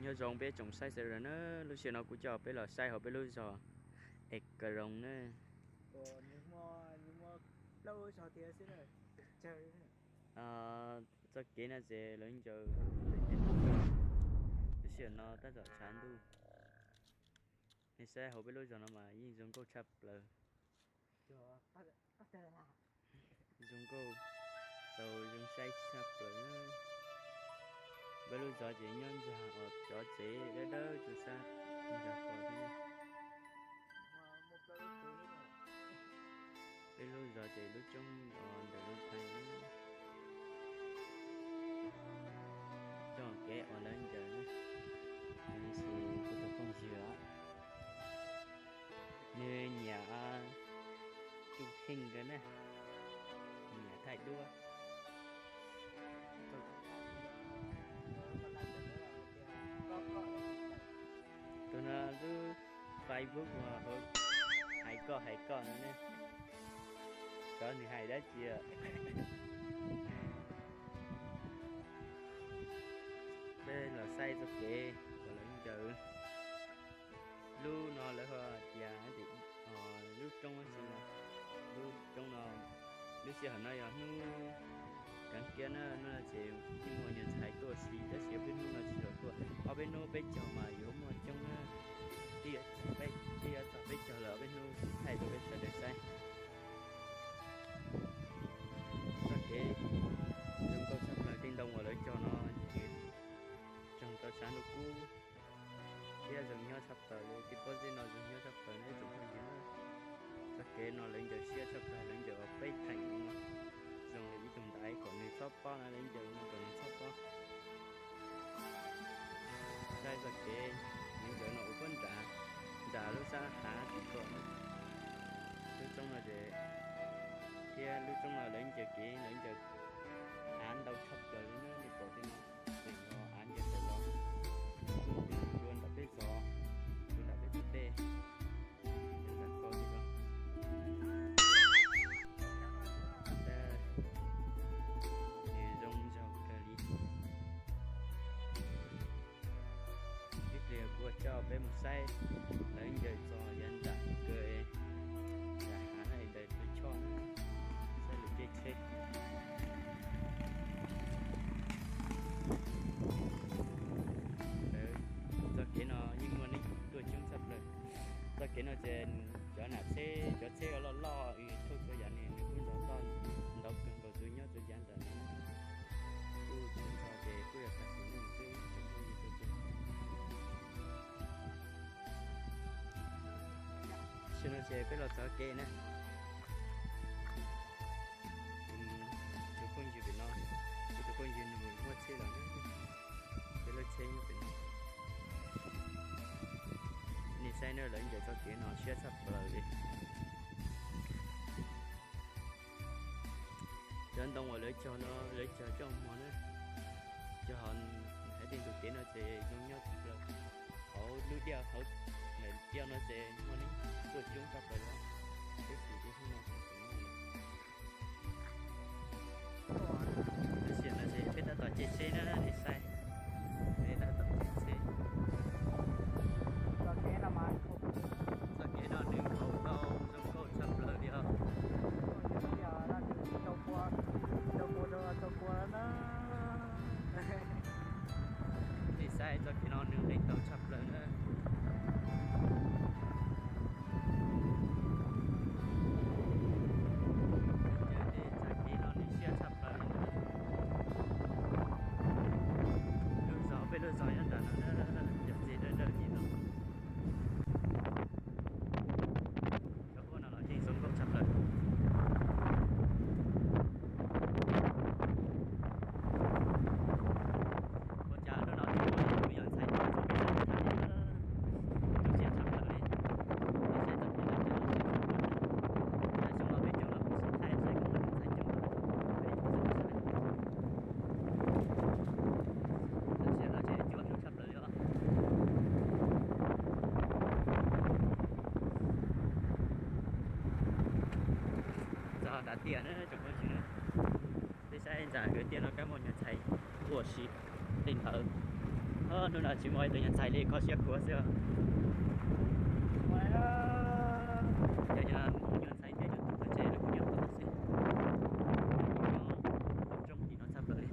Nyob zoo peb tsoom saib sawv daws na, lub sij hawm no kuv coj peb los saib hauv peb lub zos Es Ka Roos na. Txoj kev no ces lawv ncaws, lub sij hawm no tab tom tshav ntuj. Nej saib hauv peb lub zos no mas yeej zoo nkauj tshaj plaws. Zoo nkauj, tau zoo saib tshaj plaws. Peb lub zos ces nyob ntag os, cov tsev dawb dawb rau sab ntag ko thiab. Peb lub zos ces lub roob ntawm no tag. Coj kev uas lawv ncaws, tab sis kuv tus phooj ywg, nws nyiam tsuj kheej kawg na, nyiam thaij duab. Tus no lub Facebook uas hais koj hais koj no ne, cov nws hais dab tsi? Peb los saib txoj kev uas lawv ncaws. Lub no lawv ho tias, lub roob no, lub roob no, lub sij hawm no yog hnub kaav kiab na, hnub no ces yeej muaj nyuag ntxhais tuaj si, tab sis ob peb hnub no tsis tshua tuaj. Ob peb hnub peb caug mas yuav muaj coob na, twb yuav txog peb caug lawm, ob peb hnub thaij rau peb sawv daws saib. Txoj kev zoo nkauj tshaj plaws, tej ntoo uas lawv cog no ces raug tau tshav ntuj kub thiab zoo nyob tshaj plaws li. Tej pob zeb no zoo nyob tshaj plaws na ib tsoom phooj ywg. Txoj kev no lawv ncaws siab tshaj plaws, lawv ncaws peb theem no, zoo li ib tug ntaiv kom nws txhob pob na, lawv ncaws no kom nws txhob pob. Saib txoj kev, lawv ncaws no ua puab nram, nram lub sab hav tim ko. Lub roob no ces, thiab lub roob no lawv ncaws kev, lawv ncaws av ntau tshaj plaws li na, nej pom tej no, tseem yog av ncaws ntawm los, dua nram peb zos, dua nram peb tug dej, nws zoo nraug kawg li. Ib pliag kuv coj peb mus saib lawv ncaws txog yav nram kawg, nram hav ntawd tus choj, saib lawv tej tsheb. Txoj kev no yeej muaj neeg tuaj coob tshaj plaws. Txoj kev no ces cov nam tsheb, cov tsheb loj loj thauj txhua yam ne, nws kuj ntau toj, ntau kawg nkaus tus nyob txhua yav ntawm no. Kuj tsis nto ces kuj yog tag sim neej xwb, tsis muaj li tus. Tam sim no ces peb los txog kev na. Tus phooj ywg pem no, kuv tus phooj ywg nws muaj tsheb los, peb lub tsheb nyob pem no. Nej saib na, lawv ncaws txoj kev no siab tshaj plaws li. Cov ntoo uas lawv cog no lawv cog coj hmo na, cog hauv tej ntug kev no ces zoo nyob tshaj plaws. Hauv lub tiaj hauv, ntawm tiaj no ces muaj neeg tuaj coob tshaj plaws li. Peb tim tej hnub no ces tseem muaj li. Tam sim no ces peb tab tom caij tsheb na, nej saib, peb tab tom caij tsheb. Txoj kev no nws khaus ntau, zoo nkauj tshaj plaws li os. Nej saib txoj kev no nws nqis ntau tshaj plaws na. Txoj kev no nws siab tshaj plaws li. Lub zos, peb lub zos nyob nram no, cov txiv dawb dawb li no. Cov huab no los yeej zoo nkauj tshaj plaws. Ua cas lub no tsis muaj me nyuam ntxhais tuaj txog peb sab thaij li, zoo siab tshaj plaws li. Peb saib txoj kev no ces zoo siab tshaj plaws. Xyoo no peb coob los kuj sib thaij saib koj tus ntxhais coob los peb kuj sib thaij. Tam sim no ces cuab hnub tshaj plaws li os. Txog nram tiaj na tsoom phooj ywg na, peb saib nram kwj tiaj no kab muaj nyuag ntxhais ua si tej ntawd. Hnub no tsis muaj ib tug nyuag ntxhais li, kho siab khuav xwb. Yog, yog muaj nyuag ntxhais thiab cov tub txawj tsev los kuj nyob tau xwb. Lub roob tim no tshaj plaws li.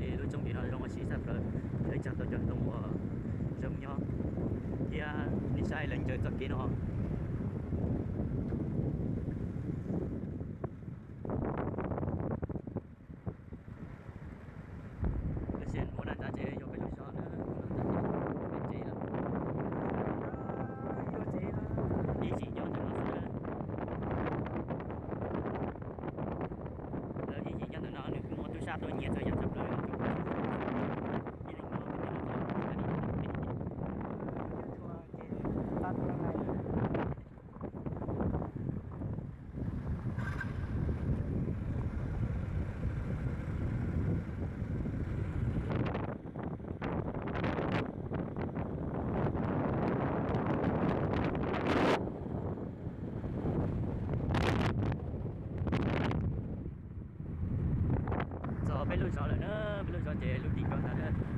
Li lub roob tim no zoo ua si tshaj plaws, lawv tsa tau cov ntoo uas zoo nyob thiab. Nej saib lawv ntsaws txoj kev no. Lawv xiam muab na, tab sis yog peb lub zos na, peb tsev lawm. Ib txhis nyob ntawm no xwb na. Ib txhis nyob ntawm no nws kuj muaj tub sab tuaj nyiag txog yam tshaj plaws. Txog peb lub zos lawm na, peb lub zos ces lub tim ko ntag na.